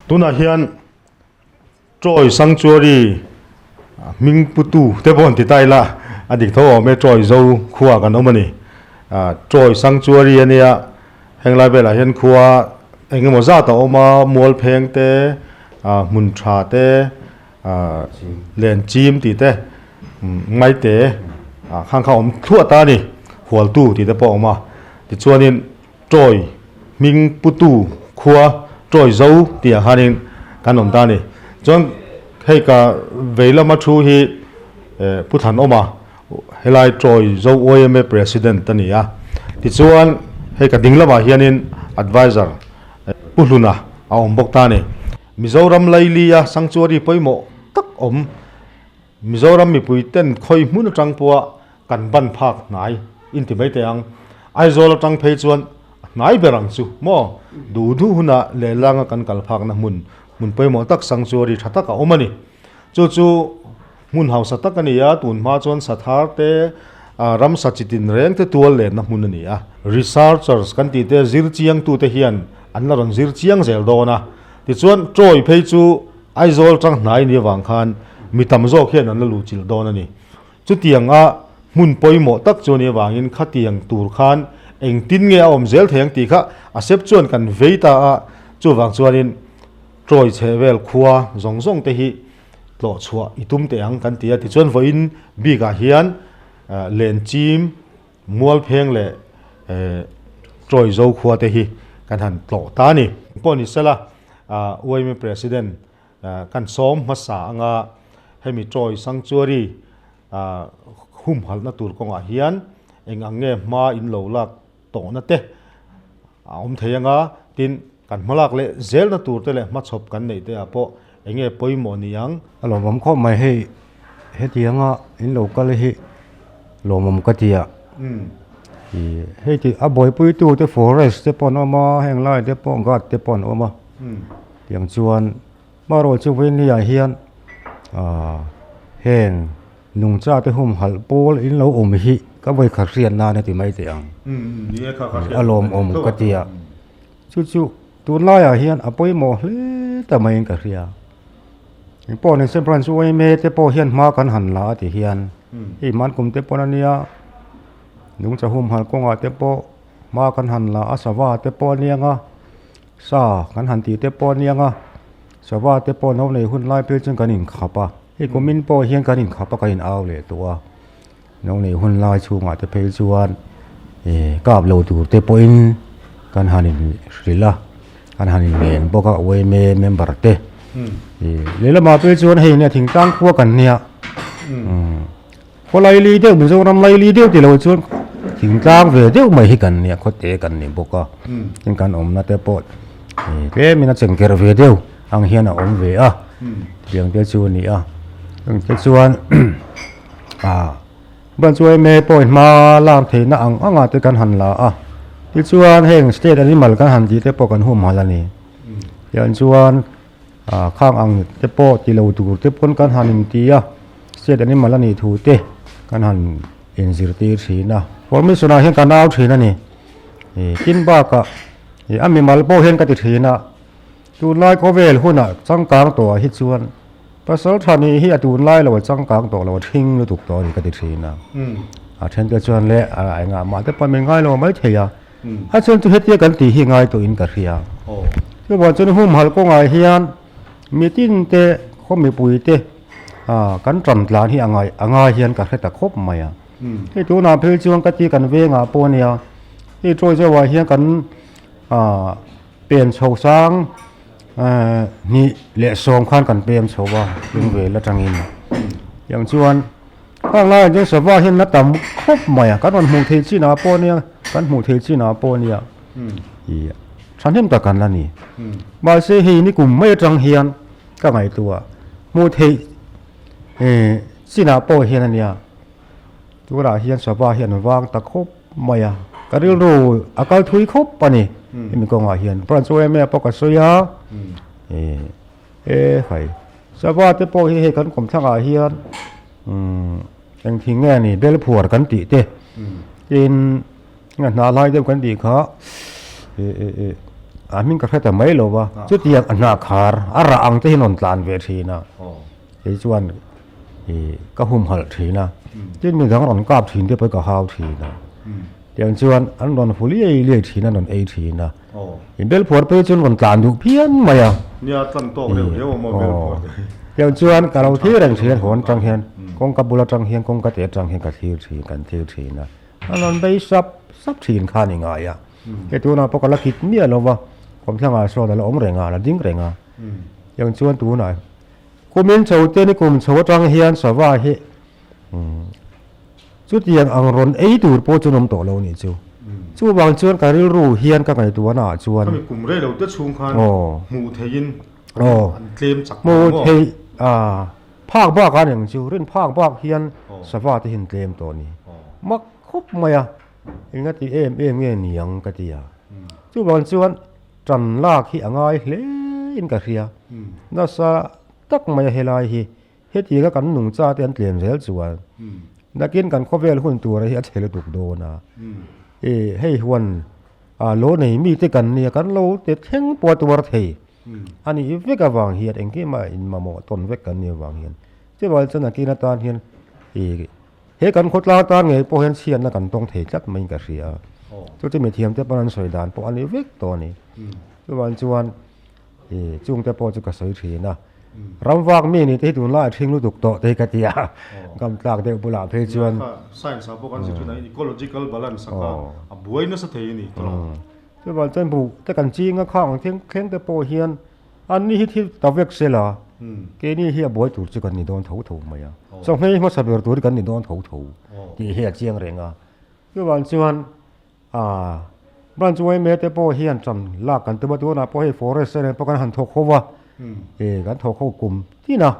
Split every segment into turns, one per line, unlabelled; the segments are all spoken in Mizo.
Tunah hian Troy Sanctuary hming putu te pawh an ti ta ila, a dik tho awm e, Troy zo khua kan awm a ni. Troy Sanctuary a nia, heng lai velah hian khua eng emaw zat a awm a, mual pheng te, hmun tha te, len chim tih te, ngaite khang kha awm thluah ta a ni, hualtu tih te pawh a awm a. Tichuanin Troy hming putu khua Troy zo tih ah khanin kan awm ta a ni. Chuan hei ka vei lama thu hi Pu Thlanawma helai Troy zo YMA President a ni a. Tichuan hei ka ding lamah hianin Adviser Pu Hluna a awm bawk ta a ni. Mizoram Lailia Sanctuary pawimawh tak awm Mizoram mipui ten khawi hmun atang pawha kan ban phak hnai in ti mai teh ang. Aizawl atang phei chuan a hnai ber ang chu maw? Duh duh hunah lehlanga kan kal phakna hmun hmun pawimawh tak sanctuary tha tak a awm a ni. Chu chu hmun hausa tak a ni a, tun hma chuan sathar te ramsa chitin reng te tual lenna hmun a ni a. Researchers kan tih te zir chiangtute hian an la rawn zir chiang zel dawn a. Tichuan Troy phei chu Aizawl tang hnai ni avang khan mi tam zawk hian an la luhchilh dawn a ni. Chutianga hmun pawimawh tak chu a nih avangin khatiang tur khan engtin nge a awm zel thei ang tih kha a sep chuan kan vei ta a, chuvang chuanin Troy chhe vel khua zawng zawng te hi tlawh chhuah i tum teh ang kan ti a. Tichuan vawiin bikah hian Lenchim, Mualpheng leh Troy zo khua te hi kan han tlawh ta a ni. Pawh ni sela UIMA President kan sawm hmasa anga hemi Troy Sanctuary humhalhna tur kawngah hian eng ang nge hma in lo lak tawhna te a awm thei anga tin kan hmalak leh zelna tur te leh hmachhawp kan neih te ah pawh eng nge pawimawh ni ang.
A lawmawm khawp mai hei hetianga in lo kal hi lawmawm ka ti a ih hei tih a buaipui tu te forest te pawh an awm a heng lai te pawh guard te pawh an awm a tiang chuan hmarawh chu vawinia hian ah heng nungcha te humhalh pawl in lo awm hi ka vawikhat hriat nan a ti mai teh ang a lawmawm ka ti a chu chu tunlaiah hian a pawimawh hle ta maiin ka hria. Engpawh ni se branch yma te pawh hian hma kan han la a ti hian hei man kum te pawn a nia nungcha humhalh kawngah te pawh hma kan han la a sava te pawh a nia nga sa kan han tih te pawh a nia nga sava te pawh no nei hun lai phei chuan kan inkhap a hei kumin pawh hian kan inkhap a kan in au leh tawh a no nei hun lai chhungah te phei chuan ih kap lo tur te pawhin kan han in hrilh a kan han in ngen bawk a yma member te ih lehlamah phei chuan hei nia thingtlang khua kan nia khaw laili deuh Mizoram laili deuh tilo chuan thingtlang ve deuh mai hi kan nia khawte kan ni bawk a tin kan awmna te pawh ih tlemin a chengker ve deuh ang hian a awm ve a tiang te chu a ni a chung te chuan. Ah ban chu yma pawh hma lak theihna ang ang ah te kan han la a tichuan heng state animal kan han tih te pawh kan humhalh a ni tiang chuan ah khang ang te pawh ti lo tur te pawn kan han inti a state animal a nih thu te kan han inzirtir thin a formation ah hian kan au thin a ni ih tin bakah ih a mimal pawh hian ka ti thin a tunlai khawvel hunah changkang tawh ah hi chuan. Pasal tha nih hi a tunlai lo a changkang tawh lo a thing lutuk tawh a ni ka ti thin a. A then te chuan le a engah mah te pawh min ngai lo mai thei a. A chuan chu hetia kan tih hi ngai tawh in ka hria. Chuvang chuan humhalh kawngah hian mitin te khaw mipui te kan ṭan tlan hi a ngai a ngai hian ka hre ta khawp mai a. Hei tunah phei chuan ka ti kan vengah pawh a nia hei chawi zauhah hian kan pen chho sang. Hnih leh sawm khan kan pem chho a tlung vel atangin tiang chuan khang laiah chuan sava hian la tam khawp mai a kan rawn hmuh theih chinah pawh ania kan hmuh theih chinah pawh ania ih thahnem tak kan la ni mahse hei ni kum mai atang hian ka ngaihtuah hmuh theih eh chinah pawh hian ania. Tunah hian sava hi an vang ta khawp mai a, ka rilru a kal thui khawp a ni hemi kawngah hian branch yma pawh ka sawi a ih e hai sava te pawh hi hei kan kawmthlangah hian umm eng thing nge ni bel phuar kan tih te tin hna lai deuh kan tih kha ih ih ih. a hming ka hre ta mai lo va, chutiang a hnah khar a rah ang te hi an rawn tlan ve thin a, kei chuan ih ka humhalh thin a, tin midang rawn kap thin te pawh hi ka hau thin a, tiang chuan an rawn hu liai liai thin a, an rawn ei thin a, ih bel phuar phei chuan rawn tlan duh phian mai a, tiang chuan ka lo thlir reng thin a, hawn atang hian kawngka bul atang hian kawngka te atang hian ka thlir thin kan thlir thin a, an rawn bei sap sap thin kha a ni ngai a. Hei tunah pawh ka la kit miah lo va, kawmthlangah sawn a la awm reng a, a la ding reng a. Tiang chuan tunah kumin chho te ni kum chho atang hian sava hi chutiang ang rawn ei tur pawh chu an awm tawh lo nih chu. Chuvang chuan ka rilru hian ka ngaihtuahna ah chuan.
Khami kum rei lo te chhung khan hmuh theihin an tlem chak lo maw?
Hmuh theih phak bak a ning chu, rin phak bak hian sava te hi an tlem tawh a ni. Mak khawp mai a. Enga ti em em nge niang ka ti a. Chuvang chuan tan lak hi a ngai hle in ka hria. Nasa tak mai a helai hi hetianga kan nungcha te an tlem zel chuan nakin kan khawvel hun tura hi a chhe lutuk dawn a. E hei huan a lo nei mi te kan nia kan lo te thleng pawh a tuar thei a nih vek avang hian engkim a in mamawh tawn vek kan nih avang hian chuvang chuan nakin atan hian e He kan khawtlang tan ngei pawh hian chhiatna kan tawng thei tlat maiin ka hria a. Chu chu mithiamte pawn an sawi dan pawh a ni vek tawh a ni. Chuvang chuan ih chungte pawh chu ka sawi thin a. Ram vak mi nih te hi tunlai a thing lutuk tawh te hi ka ti a. Gam tlak deuh bulah phei chuan.
Science ah pawh kan zir thin a, ecological balance a kha a buai nasa thei a ni tawh.
Chuvang chuan buh te kan ching a khang thleng thleng te pawh hian An ni hi thil ta vek se la, keini hi a buai tur chu kan ni dawn tho tho mai a, chawhmei hmasa ber tur hi kan ni dawn tho tho tih hi a chiang reng a. Chuvang chuan aah branch yma te pawh hian tan lak kan tum a, tunah pawh hei forest te nen pawh kan han thawk ho va, ih kan thawk ho kum tin a,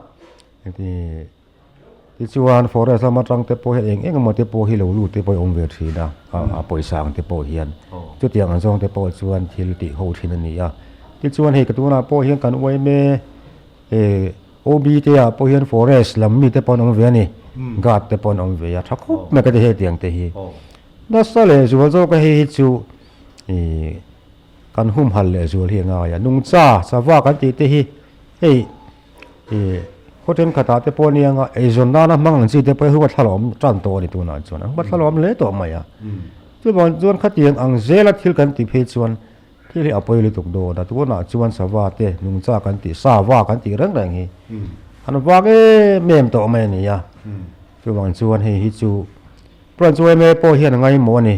ih Tichuan forest lama tang te pawh hian eng eng emaw te pawh hi lo lut te pawh hi awm ve thin a, a pawisa ang te pawh hian chutiang ang zawng te pawh chuan thil tih ho thin a ni a. Tichuan hei ka tunah pawh hian kan uaime eh OB te ah pawh hian forest lam mi te pawh an awm ve a ni, guard te pawh an awm ve a, tha khawp mai ka ti hetiang te hi. Nasa leh zual zawk a hei hi chu ih kan humhalh leh zual hi a ngai a, nungcha sava kan tih te hi hei. Ih, khaw thenkhatah te pawh ania nga eizawn nana hmang ang chi te pawh hi huatthlala awm tan tawh a ni tunah chuan a huatthlala awm hle tawh mai a. Chuvang chuan khatiang ang zela thil kan tih phei chuan thil hi a pawi lutuk dawn a, tunah chuan sava te nungcha kan tih sava kan tih reng reng hi an vang em em tawh mai a ni a. Chuvang chuan hei hi chu Branch yma pawh hian a ngaimawh a ni.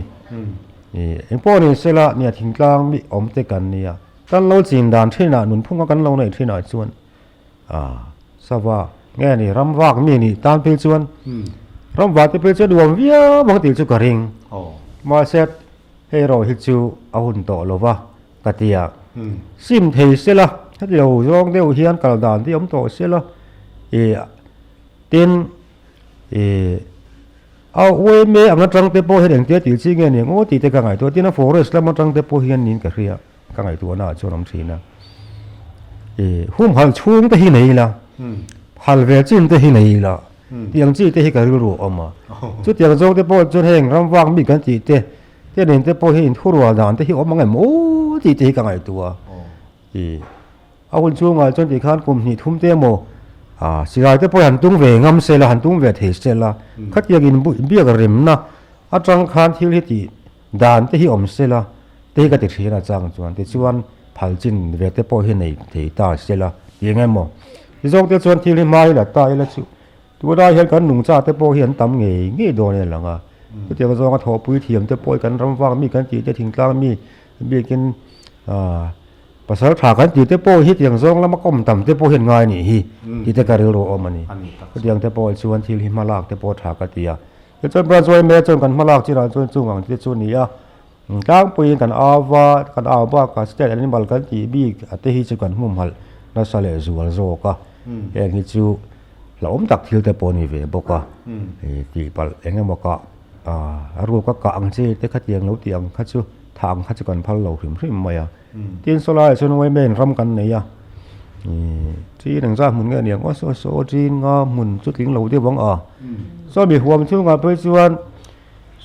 Ih, engpawh ni sela nia thingtlang mi awm te kan nia. Kan lo chin dan thinah nunphunga kan lo neih thinah chuan ah sava nge ni ram vak mi nih tan phei chuan ram vah te phei chuan nuam viau ang tih chu ka ring. Mahse hei erawh hi chu a hun tawh lo va ka ti a. Sim thei sela heti lo zawng deuh hian kal dan te awm tawh sela ih tin ih. A uaime ang atang te pawh hian engtia tih chi nge ni ang aw tih te ka ngaihtuah a, tin a forest lam atang te pawh hian niin ka hria, ka ngaihtuahna ah chuan awm thin a. Ih humhalh chhung te hi nei ila, hal ve chin te hi nei ila tih ang chi te hi ka rilru a awm a. Chutiang zawng te pawh chuan heng ram vak mi kan tih te, te nen te pawh hi inthurual dan te hi awm ang em aw tih te hi ka ngaihtuah a. Ih. A hun chhungah chuan ti khan kum hnih thum te emaw ah silai te pawh hi han tung ve ngam se la, han tung ve thei se la, khatiang in biak remna atang khan thil hi tih dan te hi awm se la te hi ka ti thin a chang chuan tichuan phal chin ve te pawh hi nei thei ta se la tih eng emaw ti zawk te chuan thil hi hma ila ta ila chu tunah hian kan nungcha te pawh hi an tam ngei ngei dawn a lang a, chutiang zawnga thawhpui thiam te pawh hi kan ram vak mi kan tih te thingtlang mi biakin ah. Pasal tha kan tih te pawh hi tiang zawng lama kawm tam te pawh hian ngai nih hi tih te ka rilru awm a ni. Chutiang te pawh chuan thil hi hmalak te pawh tha ka ti a. Tichuan branch yma chuan kan hmalak chinah chuan chung ang te chu a ni a. Tlangpuiin kan au va, kan au bakah state animal kan tih bik a te hi chu kan hmumhalh nasa leh zual zawk a. Heng hi chu hlauhawm tak thil te pawh a ni ve bawk a. Tihpalh eng emaw kah a ruak a kah ang che te khatiang lo tih ang kha chu thah ang kha chu kan phal lo hrim hrim mai a. Tin sawlaiah chuan Wayman ram kan nei a, ih chin engzat hmun nge aniang aw saw saw chin nga hmun chu tling lo deuh ang a. Saw mi huam chhungah phei chuan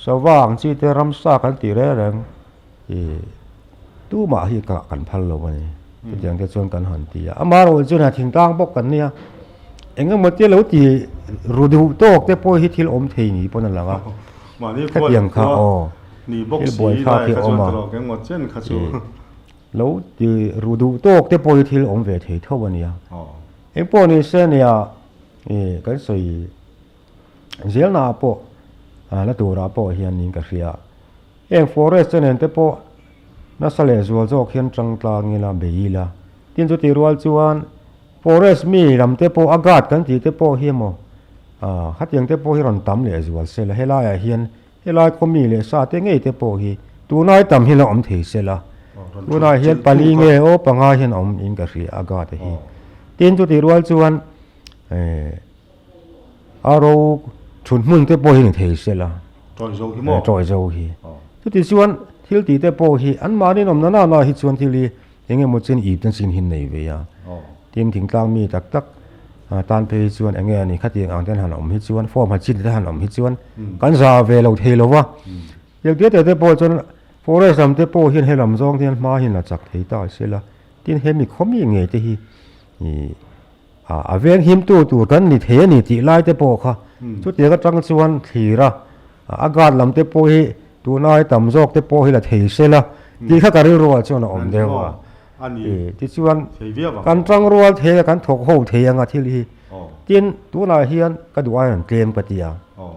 sava ang chi te ramsa kan tih reng reng ih. Tumah hi kah kan phal lo a ni. Chutiang te chuan kan han ti a. Amaherawhchu chuan thingtlang bawk kan nia. Eng emaw te lo ti ru duh tawk te pawh hi thil awm thei ni pawn a lang a. Khatiang kha aw thil buaithlak hi a awm a. Lo ti ru duh tawk te pawh hi thil awm ve thei tho a nia. Eng pawh ni se nia kan sawi zelna ah pawh la turah pawh hianin ka hria. Heng forest te nen te pawh nasa leh zual zawk hian tang tlang ila bei ila. Tin chutih rual chuan forest mi lam te pawh a guard kan tih te pawh hi emaw ah khatiang te pawh hi rawn tam leh zual se la helaiah hian helai khaw mi leh sa te ngei te pawh hi tunai tam hi la awm thei se la. Tunah hian pali nge aw panga hian a awm in ka hria a guard te hi. Tin chutih rual chuan eh. A ro thun hmun te pawh hi ni thei se la.
Tawi zo hi maw?
Tawi zo hi. Chuti chuan thil tih te pawh hi an mahni nawm na na hi chuan thil hi eng emaw chen ip te chin hi nei ve a. Tin thingtlang mi tak tak tan phei hi chuan eng nge a ni khatiang ang ten han awm hi chuan form ha chin te han awm hi chuan kan za ve lo thei lo va. Thil te te pawh chuan forest lam te pawh hian he lam zawng hian hma hian la chak thei ta se la. Tin he mi khaw mi ngei te hi ih A veng himtu tur kan ni thei a ni tih lai te pawh kha chutiang atang chuan thlir a, a guard lam te pawh hi tunai tam zawk te pawh hi la thei se la tih kha ka rilruah chuan a awm deuh a. Tichuan kan tangrual thei a, kan thawk ho thei anga thil hi. Tin, tunah hian ka duh aiin an tlem ka ti a,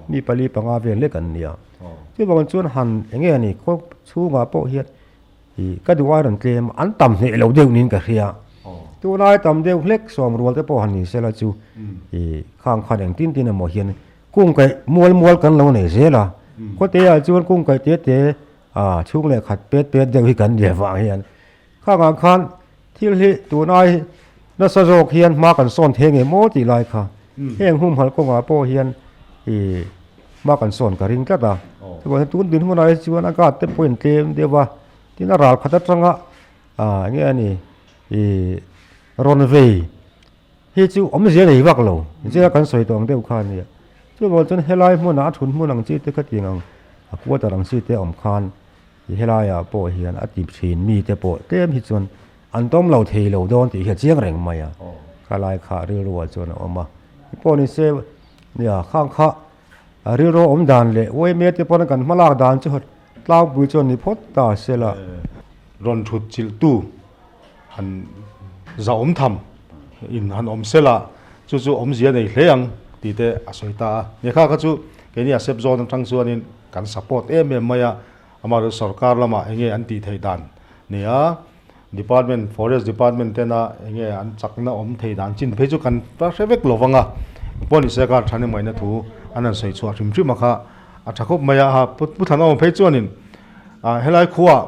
mi pali panga vel hlek an nia. Chuvangin chuan han eng nge ni khaw chhungah pawh hian Ih, ka duh aiin an tlem, an tam hneh lo deuh niin ka hria. Tunlai tam deuh hlek sawm rual te pawh han ni sela chu, ih, khang khan eng tin tin emaw hian kungkaih mual mual kan lo nei zel a. Khawteah chuan kungkaih te te, ah, chhung leh khat pet pet deuh hi kan nia vang hian. Khangah khan thil hi tunai nasa zawk hian hma kan sawn thei nge maw tih lai kha heng humhalh kawngah pawh hian ih hma kan sawn ka ring tlat a. Chuvangin tun dinhmunah hi chuan a guard te pawh in tlem deuh a, tin a ral khat atanga ah enge a ni ih rawn vei hi chu awmzia nei vak lo zia kan sawi tawh ang deuh kha a nia. Chuvangin chuan helai hmunah a thun hmun ang chi te khatiang ang a quarter ang chi te a awm khan I helaiah pawh hian a tip thin mite pawh tlem hi chuan an tawm lo thei lo dawn tih hi a chiang reng mai a, khalai kha rilruah chuan a awm a. I pawh ni se nia khang kha rilru awm dan leh uaime te pawn kan hmalak dan chu tlangpui chuan ni phawt ta se la.
Rawn thut chilhtu han zahawm tham in han awm se la, chu chu awmzia nei hle ang tih te a sawi ta a. Nia kha kha chu keini a sep zawn atang chuanin kan support em em mai a. Amaherawhchu sorkar lamah eng nge an tih theih dan ni a, department, forest department tena eng nge an chakna awm thei dan chin phei chu kan la hre vek lo vang a, pawh ni se kha tha ni maina thu an han sawi chhuah hrim hrim a kha a tha khawp mai a, ha Pu Thanawm phei chuanin ah helai khuaah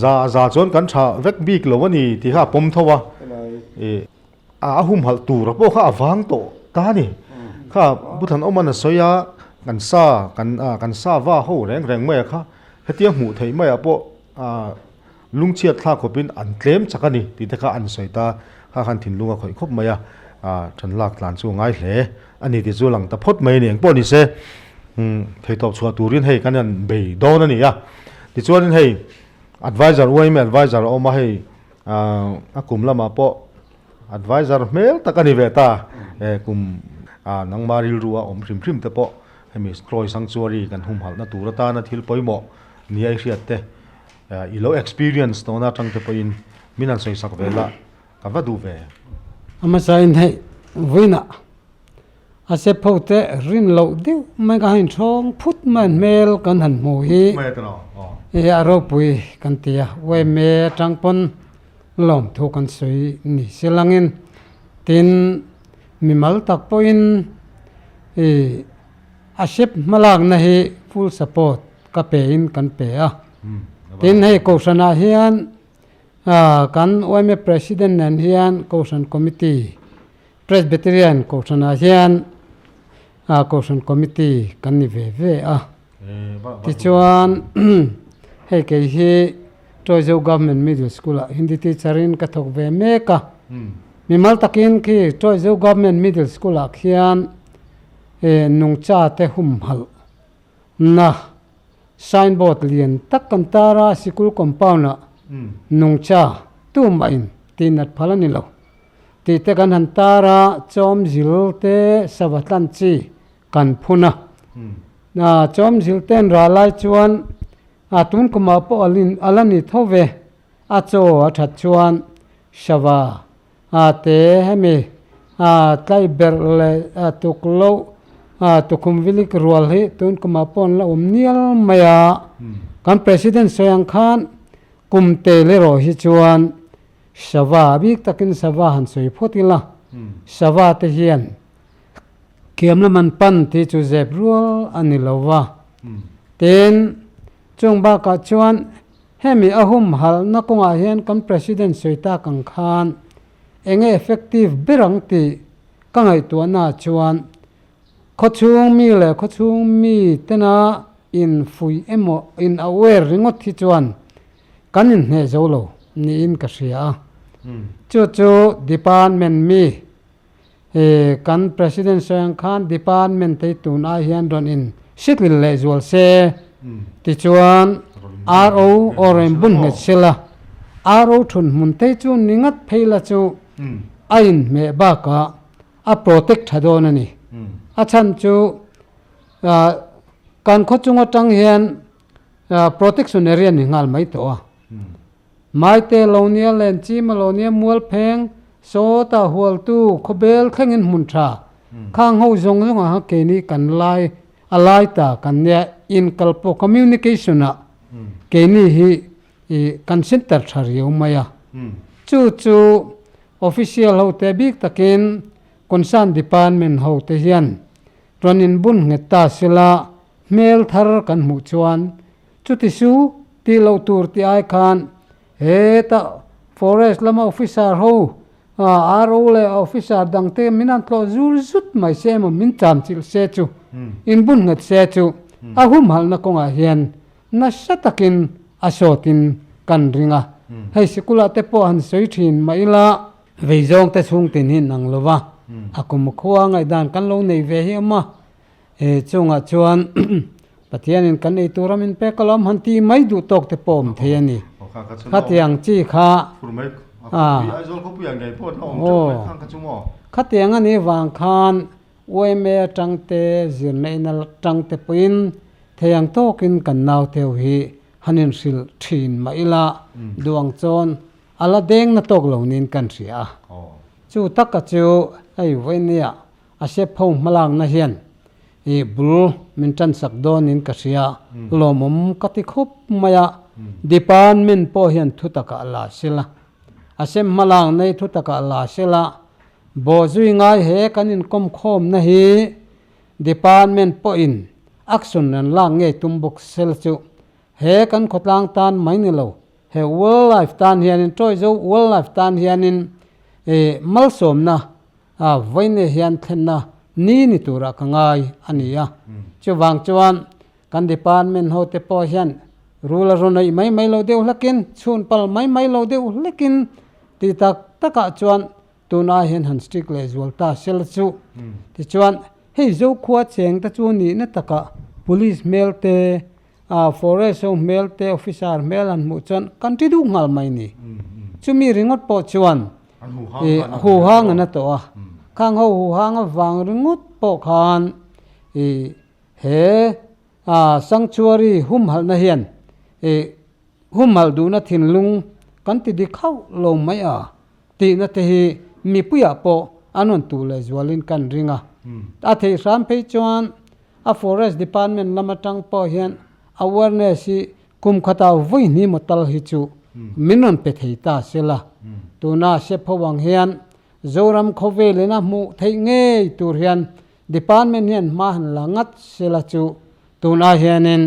za za chuan kan tha vek bik lo a ni tih kha a pawm tho a, ih A humhalh tur pawh kha a vang tawh ta a ni. Kha Pu Thanawman a sawi a, kan sa kan kan sa va ho reng reng mai a kha hetia hmuh theih maiah pawh lungchhiat thlak khawpin an tlem chak a ni tih te kha an sawi ta. Kha khan thinlung a khawih khawp mai a, than lak tlan chu a ngai hle a ni tih chu a lang ta phawt mai a ni. Engpawh ni se theitawp chhuah turin hei kan han bei dawn a ni a. Tichuanin hei adviser uaime adviser a awm a hei a kum lamah pawh Adviser hmel tak a ni ve ta. E kum a nangma rilru a awm hrim hrim te pawh hemi Troy Sanctuary kan humhalhna tur atana thil pawimawh ni a i hriat te i lo experience tawhna atang te pawhin min han sawisak ve la ka va duh ve.
A hmasa in hei vawiinah a sep ho te rin loh deuh mai ka han inhrawng phut mai an hmel kan han hmu hi e a ropui kan ti a yma atang pawn Lawmthu kan sawi ni se langin tin mimal tak pawhin ih a ship hmalakna hi full support ka pe in kan pe a. Tin hei kohhranah hian ah kan yma president nen hian kohhran committee Presbyterian kohhranah hian ah kohhran committee kan ni ve ve a. Tichuan hei kei hi Toizo Government Middle School ah Hindi teacher in ka thawk ve mek a. Mimal takin khi Toizo Government Middle School ah khian nungcha te humhalh na signboard lian tak kan tar a sikul compound ah. Nungcha tumah in tihnat phal a ni lo tih te kan han tar a, chawmzil te sava tlan chi kan phun a. Chawmzil ten rah lai chuan a tun kumah pawh a la ni tho ve, a chaw a that chuan sava A te hemi a tlai berh leh a tuk loh a tukhum vilik rual hi tun kumah pawh an la awm nial mai a. Kan President sawi ang khan kum tel erawh hi chuan sava bik takin sava han sawi phawt ila, sava te hian kiam lam an pan tih chu zep rual a ni lo va. Tin, chung bakah chuan Hemi a humhalhna kawngah hian kan President sawi tak ang khan eng nge effective ber ang tih ka ngaihtuahnaah chuan khawchhung mi leh khawchhung mi tena infuih emaw in aware ringawt hi chuan kan inhneh zo lo niin ka hria a. Chu chu department mi kan President sawi ang khan department te hi tun ai hian rawn in sitlil leh zual se tichuan RO aw rawn bun nghet sela RO thun hmun te chu ni ngat phei la chu a inhmeh bakah a protect tha dawn a ni. A chhan chu kan khawchung atang hian protection area ni nghal mai tawh a. Maite lo nia len chima lo nia mual pheng sawta hualtu khawbel thlengin hmun tha khang ho zawng zawng ah keini kan lai a lai ta kan nia inkalpawh communication ah keini hi ih kan center tha riau mai a chu chu official ho te bik takin concern department ho te hian rawn inbun nghet ta sela hmel thar kan hmuh chuan Chuti su tih loh tur tih ai khan heta forest lama officer ho RO leh officer dangte min han tlawh zur zut mai se emaw min cham chilh se chu inbun nghet se chu a humhalhna kawngah hian nasa takin a sawtin kan ring a. Hei sikulah te pawh han sawi thin mah ila veizawng te chhung tin hi nang lova a kum khua ngaihdan kan lo nei ve hi awm a. He chungah chuan Pathianin kan ei tura min pek alawm han ti mai duh tawk te pawh awm thei a ni. Khatiang chi kha Khatiang a nih vang khan yma atang te zirna in atang te pawhin thei ang tawkin kan nauteu hi han inhrilh thin mah ila duang chuan a la deng na tawk lo niin kan hria a. Chu taka chu hei vawinia A sep ho hmalakna hian i bul min tansak dawnin ka hria, lawmawm ka ti khawp mai a, department pawh hian thu takah la sela, a sem hmalakna hi thu takah la sela, bawhzui ngai he kan inkawm khawmna hi department pawhin action an lak ngei tum bawk sela chu he kan khawtlang tan mai ni lo, he wildlife tan hianin Tawizo wildlife tan hianin i malsawmna A vawiin hian thlenna ni ni turah ka ngai a ni a. Chuvang chuan kan department ho te pawh hian rul a rawn aih mai mai lo deuh hlekin, chhun pal mai mai lo deuh hlekin ti tak takah chuan tuna hian han strict leh zual ta sel chu. Tichuan hei Zokhua cheng te chu nihna takah police hmel te, forest ho hmel te, officer hmel han hmuh chuan kan ti duh nghal mai ni. Chumi ringawt pawh chuan I huhang an a tawh a, khang ho huhang avang ringawt pawh khan i he sanctuary humhalhna hian i humhalh duhna thinlung kan ti dik hauh lo mai a tihna te hi mipuiah pawh an rawn tuh leh zualin kan ring a. A theih hram phei chuan a forest department lam atang pawh hian awareness hi Kum khatah vawi hnih maw tal hi chu min rawn pe thei ta sela, tuna sep ho ang hian Zoram khawvelin a hmuh theih ngei tur hian department hian hma han la ngat sela chu tuna hianin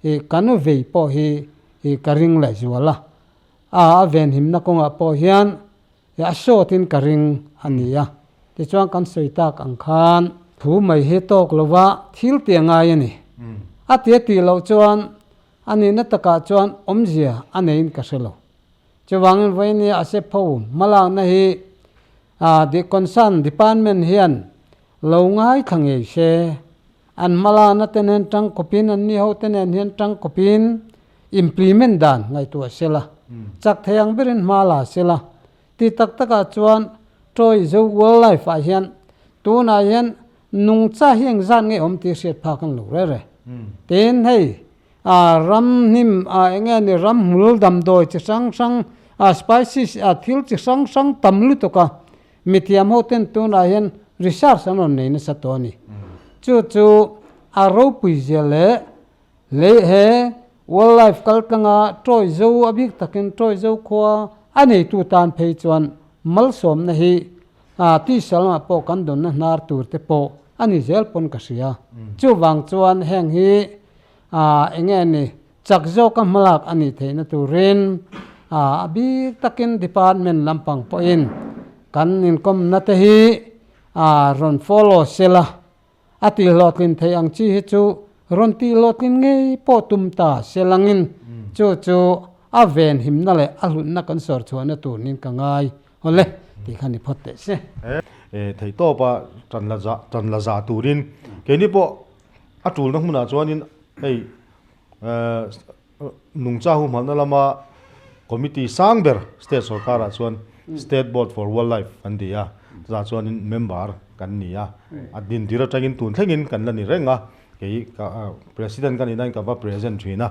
i kan vei pawh hi i ka ring leh zual a, a a venhimna kawngah pawh hian i a sawtin ka ring a ni a, tichuan kan sawi tak ang khan thu mai hi tawk lova thil ti a ngai a ni. A ti a tih loh chuan a nihna takah chuan awmzia a neiin ka hre lo. Chuvangin vawinia a sep ho hmalakna hi the concern department hian lo ngaithla ngei se, an hmalakna te nen tangkawpin an ni ho te nen hian tangkawpin implement dan ngaihtuah sela. Chak thei ang berin hma la sela. Ti tak takah chuan Troy Zo Wildlife ah hian tunah hian nungcha hi engzat nge awm tih hriat phak an lo reh reh. Tin hei a ram hnim a eng nge ni ram hmul damdawi chi hrang hrang a spices a thil chi hrang hrang tam lutuk a mithiam ho ten tunah hian research an rawn nei nasa tawh a ni. Chu chu a ropui zia leh Lei he Wildlife kal tlanga Troy Zo a bik takin Troy Zo khua a neitu tan phei chuan malsawmna hi tisa lamah pawh kan dawnna hnar tur te pawh a ni zel pawn ka hria. Chuvang chuan heng hi eng nge ni chak zawka hmalak a nih theihna turin a bik takin department lampang pawhin kan inkawmna te hi rawn follow sela. A tihhlawhtlin theih ang chi hi chu rawn tihhlawhtlin ngei pawh tum ta se langin chu chu a venhimna leh a hlutna kan sawr chhuahna tur nin ka ngai awle tih kha ni phawt teh se.
Theihtawpa tan la za tan la za turin keini pawh a tulna hmunah chuanin hei nungcha humhalhna lama committee sang ber state sorkarah chuan State Board for Wildlife an ti a, chutah chuanin member kan ni a, a din tir atangin tun thlengin kan la ni reng a, kei ka president ka nih nain ka va present thin a,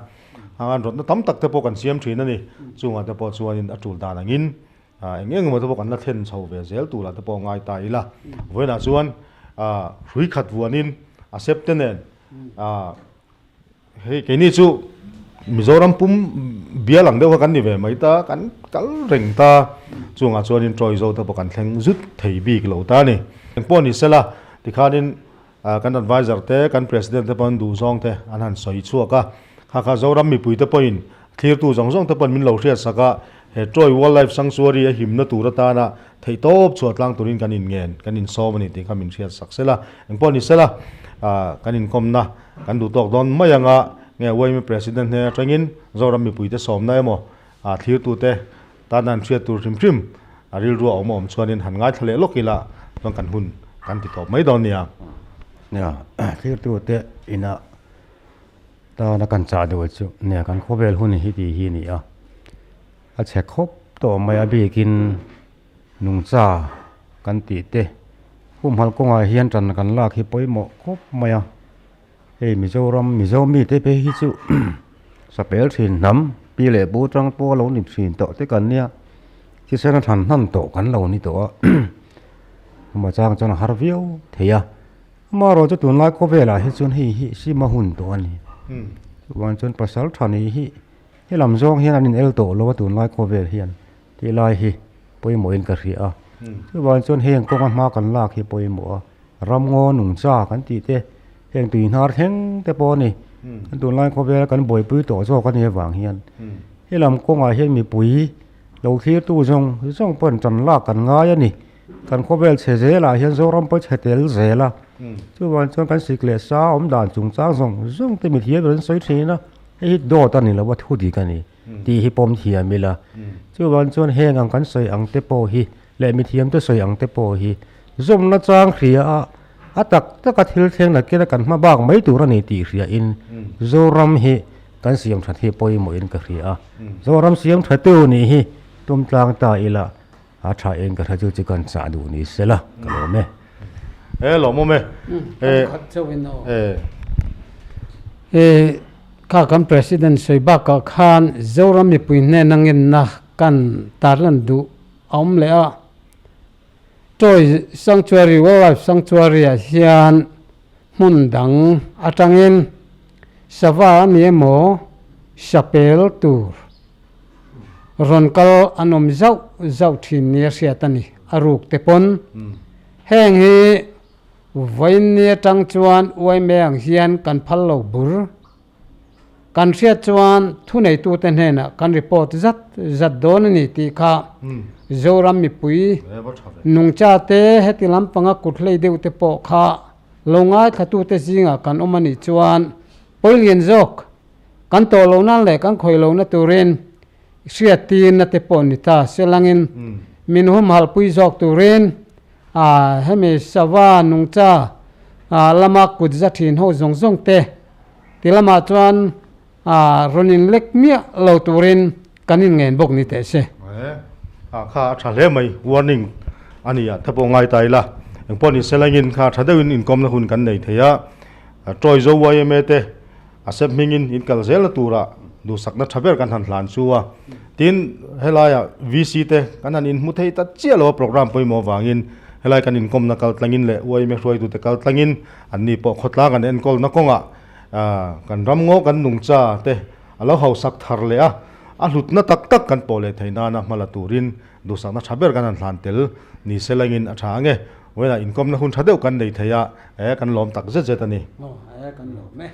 hang an rawtna tam tak te pawh kan siam thin a ni, chungah te pawh chuanin a tul dan angin eng eng emaw te pawh kan la thlen chho ve zel turah te pawh ngai ta ila, vawiinah chuan hrui khat vuanin a sep te nen Hei keini chu Mizoram pum bial ang deuh kha kan ni ve mai ta, kan kal reng ta, chungah chuanin Troy zo te pawh kan thleng zut thei bik lo ta a ni. Engpawh ni sela, tikhanin kan advisor te, kan president te pawh an duh zawng te an han sawi chhuak a, kha kha Zoram mipui te pawhin thlirtu zawng zawng te pawhin min lo hriatsak a, he Troy Wildlife Sanctuary a himna tur atana theihtawp chhuah tlang turin kan inngen, kan insawm a ni tih kha min hriatsak sela. Engpawh ni sela, kan inkawmna Kan duh tawk dawn mai anga nge YMA President hnen atangin Zoram mipuite sawmna emaw thlirtute tan an hriat tur hrim hrim a rilru a awm a awm chuanin han ngaithla leh lawk ila chuan kan hun kan ti tawp mai dawn nia.
Nia, thlirtute ina tana kan chah duh chu nia kan khawvel hun hi tih hi a ni a, a chhe khawp tawh mai a bikin Nungcha kan tih te humhalh kawngah hian tan kan lak hi pawimawh khawp mai a, hei Mizoram Mizo mite phei hi chu sapel thin hnam pi leh pu tang pawh a lo ni thin tawh te kan nia thisen a than hnan tawh kan lo ni tawh a chuma chang chuan a har viau thei a amaherawh chu tunlai khawvelah hi chuan hei hi sima hun tawh a ni chuvang chuan pasal tha ni hi helam zawng hian an in el tawh lo a tunlai khawvel hian. Tih lai hi pawimawhin ka hria a, chuvang chuan heng kawnga hma kan lak hi pawimawh a, ramngaw nungcha kan tih te, heng tui hnar thleng te pawh a ni, kan tunlai khawvela kan buaipui tawh zawk a nih avang hian helam kawngah hian mipui lo thlirtu zawng zawng pawhin tan lak kan ngai a ni, kan khawvel chhe zelah hian Zoram pawh chhe tel zel a, chuvang chuan kan sik leh sa awm dan chungchang zawng zawng te mithiam ber an sawi thin a, hei hi dawt a ni lo a thu dik a ni. tih hi pawm thiam ila. Chuvang chuan heng ang kan sawi ang te pawh hi leh mithiam te sawi ang te pawh hi zawmna chang hria a, a tak taka thil thleng nakin a kan hma bak mai tur a ni tih hriain Zoram hi kan siam that hi pawimawhin ka hria a. Zoram siam thatu nih hi tum tlang ta ila a tha eng ka hre chu chu kan chah duh ni sela ka lawm e.
E lawmawm e.
E. E kha kan president sawi bakah khan Zoram mipui hnen angenna kan tarlan duh a awm leh a. Toy Sanctuary Wildlife Sanctuary ah hian hmun dang atangin sava a ni emaw sapel tur Rawn kal an awm zauh zauh thin nia hriat a ni, a ruk te pawn. Heng hi vawiin ni atang chuan uaime ang hian kan phal lo bur. Kan hriat chuan thuneitute hnenah kan report zat zat dawn a ni tih kha Zoram mipui nungcha te heti lampanga kut hlei deuh te pawh kha lo ngaithlatute zingah kan awm a nih chuan pawilian zawk Kan tawh lohna leh kan khawih lohna turin hriattirna te pawh ni ta se langin min humhalhpui zawk turin hemi sava nungcha lama kut za thin ho zawng zawng te ti lamah chuan rawn inlek miah lo turin. kan inngen bawk ni teh se.
A kha a tha hle mai, warning a ni a, thapawh ngai ta ila. Engpawh ni se langin kha tha deuhin inkawmna hun kan nei thei a. Troy Zo yma te a sep hmingin in kal zelna tura duhsakna tha ber kan han hlan chu a. Tin, helaia VC te kan han inhmu thei ta chiah lo a program pawimawh avangin helai kan inkawmna kal tlangin leh yma hruaitute kal tlangin anni pawh khawtlang an enkawlna kawngah kan ramngaw kan nungcha te a lo hausak thar leh a, a hlutna tak tak kan pawh leh theih nana hma la turin duhsakna tha ber kan han hlan tel ni se langin a tha ang e. Vawiinah inkawmna hun tha deuh kan nei thei a, kan lawm tak zet zet a ni.
Aw, kan lawm e.